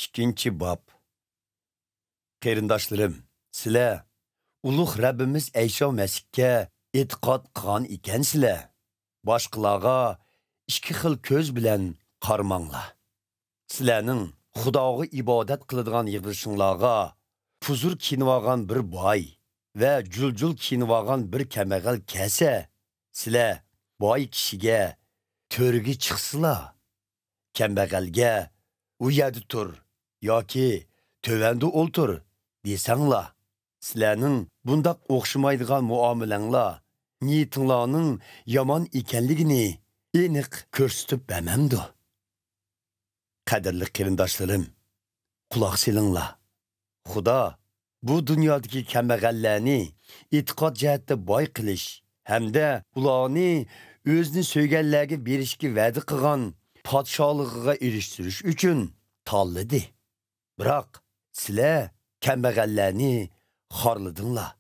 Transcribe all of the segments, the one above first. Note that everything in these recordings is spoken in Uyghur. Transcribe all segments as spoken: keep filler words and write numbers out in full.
ئىككىنچى باب. قېرىنداشلىرىم، سىلەر ئۇلۇغ رەببىمىز ئەيسا مەسىھكە ئېتىقاد قىلغان ئىكەنسىلەر، باشقىلارغا ئىككى خىل كۆز بىلەن قارىماڭلار. سىلەرنىڭ خۇداغا ئىبادەت قىلىدىغان يىغىلىشىڭلارغا پۇزۇر كىيىنىۋالغان بىر باي ۋە جۇل-جۇل كىيىنىۋالغان بىر كەمبەغەل كەلسە، سىلەر باي كىشىگە، «تۆرگە چىقسىلا، كەمبەغەلگە، ئۇ يەردە تۇر ياكى تۆۋەندە ئولتۇر» دېسەڭلار، سىلەرنىڭ بۇنداق ئوخشىمايدىغان مۇئامىلەڭلار نىيىتىڭلارنىڭ يامان ئىكەنلىكىنى ئېنىق كۆرسىتىپ بەرمەمدۇ؟ قەدىرلىك قېرىنداشلىرىم، قۇلاق سېلىڭلار. خۇدا بۇ دۇنيادىكى كەمبەغەللەرنى ئېتىقاد جەھەتتە باي قىلىش ھەمدە ئۇلارنى ئۆزىنى سۆيگەنلەرگە بېرىشكە ۋەدە قىلغان پادىشاھلىقىغا ئېرىشتۈرۈش ئۈچۈن تاللىدى. بىراق سىلەر كەمبەغەللەرنى خارلىدىڭلار.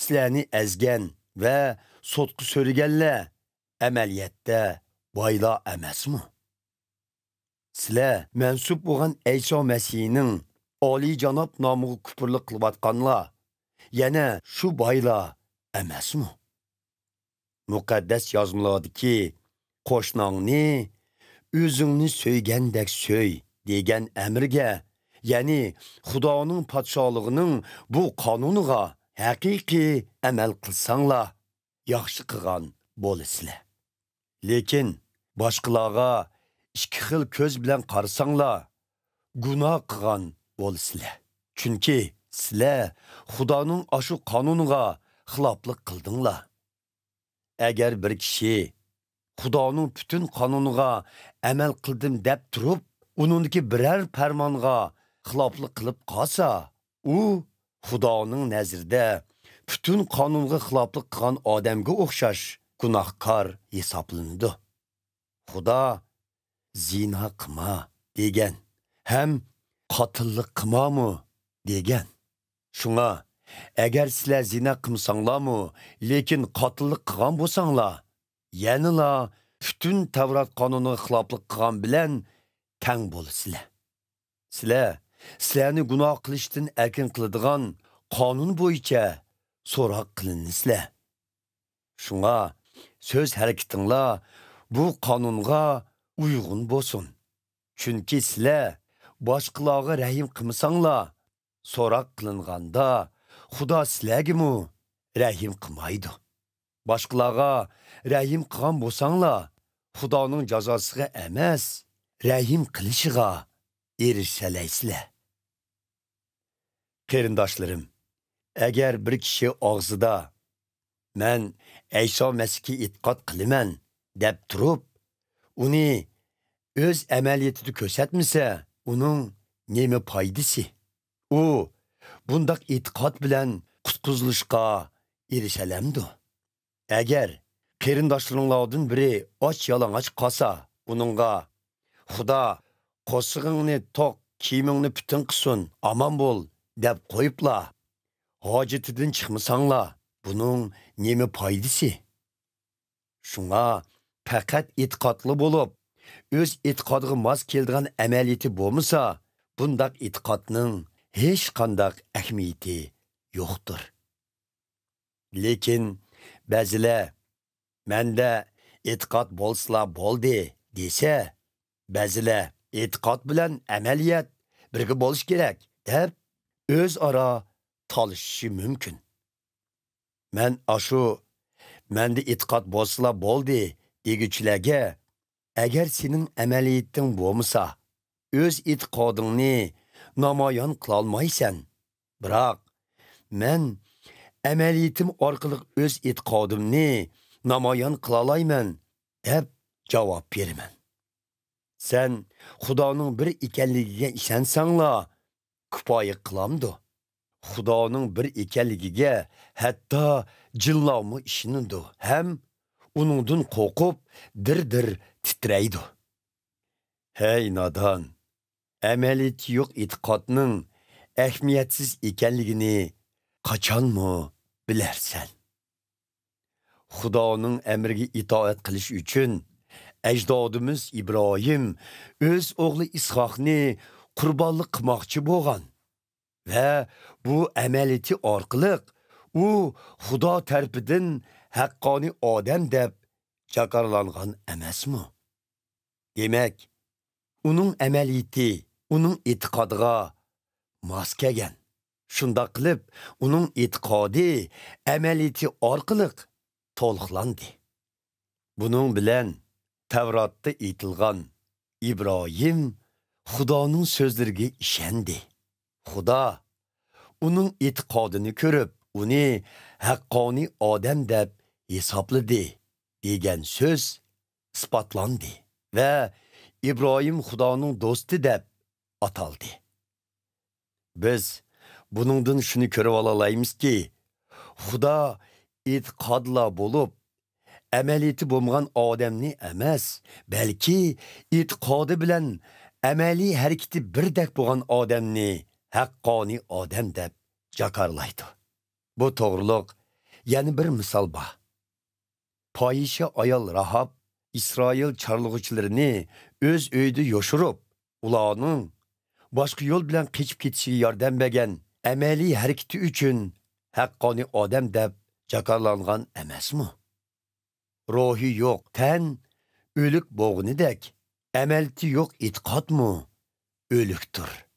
سىلەرنى ئەزگەن ۋە سوتقا سۆرىگەنلەر ئەمەلىيەتتە بايلار ئەمەسمۇ؟ سىلەر مەنسۇپ بولغان ئەيسا مەسىھنىڭ ئالىيجاناب نامىغا كۇپۇرلۇق قىلىۋاتقانلار يەنە شۇ بايلار ئەمەسمۇ؟ مۇقەددەس يازمىلاردىكى «قوشناڭنى ئۆزۈڭنى سۆيگەندەك سۆي» دېگەن ئەمىرگە، يەنى خۇدانىڭ پادىشاھلىقىنىڭ بۇ قانۇنىغا ھەقىقىي ئەمەل قىلساڭلار، ياخشى قىلغان بولىسىلەر. لېكىن باشقىلارغا ئىككى خىل كۆز بىلەن قارىساڭلار، گۇناھ قىلغان بولىسىلەر. چۈنكى سىلەر خۇدانىڭ ئاشۇ قانۇنىغا خىلاپلىق قىلدىڭلار. ئەگەر بىر كىشى خۇدانىڭ پۈتۈن قانۇنىغا ئەمەل قىلدىم دەپ تۇرۇپ، ئۇنىڭدىكى بىرەر پەرمانغا خىلاپلىق قىلىپ قالسا، ئۇ خۇدانىڭ نەزىرىدە پۈتۈن قانۇنغا خىلاپلىق قىلغان ئادەمگە ئوخشاش گۇناھكار ھېسابلىنىدۇ. خۇدا «زىنا قىلما» دېگەن ھەم «قاتىللىق قىلمامۇ» دېگەن. شۇڭا، ئەگەر سىلەر زىنا قىلمىساڭلارمۇ، لېكىن قاتىللىق قىلغان بولساڭلار، يەنىلا پۈتۈن تەۋرات قانۇنىغا خىلاپلىق قىلغان بىلەن تەڭ بولىسىلەر. سىلەر سىلەرنى گۇناھ قىلىشتىن ئەركىن قىلىدىغان قانۇن بويىچە سوراق قىلىنىسىلەر. شۇڭا سۆز ھەرىكىتىڭلار بۇ قانۇنغا ئۇيغۇن بولسۇن. چۈنكى سىلەر باشقىلارغا رەھىم قىلمىساڭلار، سوراق قىلىنغاندا خۇدا سىلەرگىمۇ رەھىم قىلمايدۇ. باشقىلارغا رەھىم قىلغان بولساڭلار، خۇدانىڭ جازاسىغا ئەمەس، رەھىم قىلىشىغا ئېرىشەلەيسىلەر. قېرىنداشلىرىم، ئەگەر بىر كىشى ئاغزىدا «مەن ئەيسا مەسىھكە ئېتىقاد قىلىمەن» دەپ تۇرۇپ، ئۇنى ئۆز ئەمەلىيىتىدە كۆرسەتمىسە، ئۇنىڭ نېمە پايدىسى؟ ئۇ بۇنداق ئېتىقاد بىلەن قۇتقۇزۇلۇشقا ئېرىشەلەمدۇ؟ ئەگەر قېرىنداشلىرىڭلاردىن بىرى ئاچ-يالىڭاچ قالسا، ئۇنىڭغا «خۇدا قورسىقىڭنى توق، كىيىمىڭنى پۈتۈن قىلسۇن، ئامان بول» دەپ قويۇپلا، ھاجىتىدىن چىقمىساڭلار، بۇنىڭ نېمە پايدىسى؟ شۇڭا پەقەت ئېتىقادلا بولۇپ، ئۆز ئېتىقادىغا ماس كېلىدىغان ئەمەلىيىتى بولمىسا، بۇنداق ئېتىقادنىڭ ھېچقانداق ئەھمىيىتى يوقتۇر. لېكىن بەزىلەر «مەندە ئېتىقاد بولسىلا بولدى» دېسە، بەزىلەر «ئېتىقاد بىلەن ئەمەلىيەت بىرگە بولۇشى كېرەك» دەپ، ئۆزئارا تالىشىشى مۇمكىن. مەن ئاشۇ «مەندە ئېتىقاد بولسىلا بولدى» دېگۈچىلەرگە، ئەگەر سېنىڭ ئەمەلىيىتىڭ بولمىسا، ئۆز ئېتىقادىڭنى نامايان قىلالمايسەن. بىراق، مەن ئەمەلىيىتىم ئارقىلىق ئۆز ئېتىقادىمنى نامايان قىلالايمەن، دەپ جاۋاب بېرىمەن. سەن خۇدانىڭ بىر ئىكەنلىكىگە ئىشەنسەڭلا، كۇپايە قىلامدۇ؟ خۇدانىڭ بىر ئىكەنلىكىگە ھەتتا جىنلارمۇ ئىشىنىدۇ ھەم ئۇنىڭدىن قورقۇپ دىر-دىر تىترەيدۇ. ھەي نادان! ئەمەلىيىتى يوق ئېتىقادنىڭ ئەھمىيەتسىز ئىكەنلىكىنى قاچانمۇ بىلەرسەن؟ خۇدانىڭ ئەمرىگە ئىتائەت قىلىش ئۈچۈن ئەجدادىمىز ئىبراھىم ئۆز ئوغلى ئىسھاقنى قۇربانلىق قىلماقچى بولغان ۋە بۇ ئەمەلىيىتى ئارقىلىق ئۇ خۇدا تەرىپىدىن ھەققانىي ئادەم دەپ جاكارلانغان ئەمەسمۇ؟ دېمەك، ئۇنىڭ ئەمەلىيىتى ئۇنىڭ ئېتىقادىغا ماس كەلگەن. شۇنداق قىلىپ، ئۇنىڭ ئېتىقادى ئەمەلىيىتى ئارقىلىق تولۇقلاندى. بۇنىڭ بىلەن تەۋراتتا ئېيتىلغان ئىبراھىم خۇدانىڭ سۆزلىرىگە ئىشەندى. خۇدا ئۇنىڭ ئېتىقادىنى كۆرۈپ، ئۇنى ھەققانىي ئادەم دەپ ھېسابلىدى، دېگەن سۆز ئىسپاتلاندى ۋە ئىبراھىم خۇدانىڭ دوستى دەپ ئاتالدى. بىز بۇنىڭدىن شۇنى كۆرۈۋالالايمىزكى، خۇدا ئېتىقادلا بولۇپ، ئەمەلىيىتى بولمىغان ئادەمنى ئەمەس، بەلكى ئېتىقادى بىلەن ئەمەلىي ھەرىكىتى بىردەك بولغان ئادەمنى ھەققانىي ئادەم دەپ جاكارلايدۇ. بۇ توغرۇلۇق يەنە بىر مىسال بار. پاھىشە ئايال راھاب ئىسرائىل چارلىغۇچىلىرىنى ئۆز ئۆيىدە يوشۇرۇپ، ئۇلارنىڭ باشقا يول بىلەن قېچىپ كېتىشىگە ياردەم بەرگەن ئەمەلىي ھەرىكىتى ئۈچۈن ھەققانىي ئادەم دەپ جاكارلانغان ئەمەسمۇ؟ روھى يوق تەن ئۆلۈك بولغىنىدەك، ئەمەلىيىتى يوق ئېتىقادمۇ ئۆلۈكتۇر.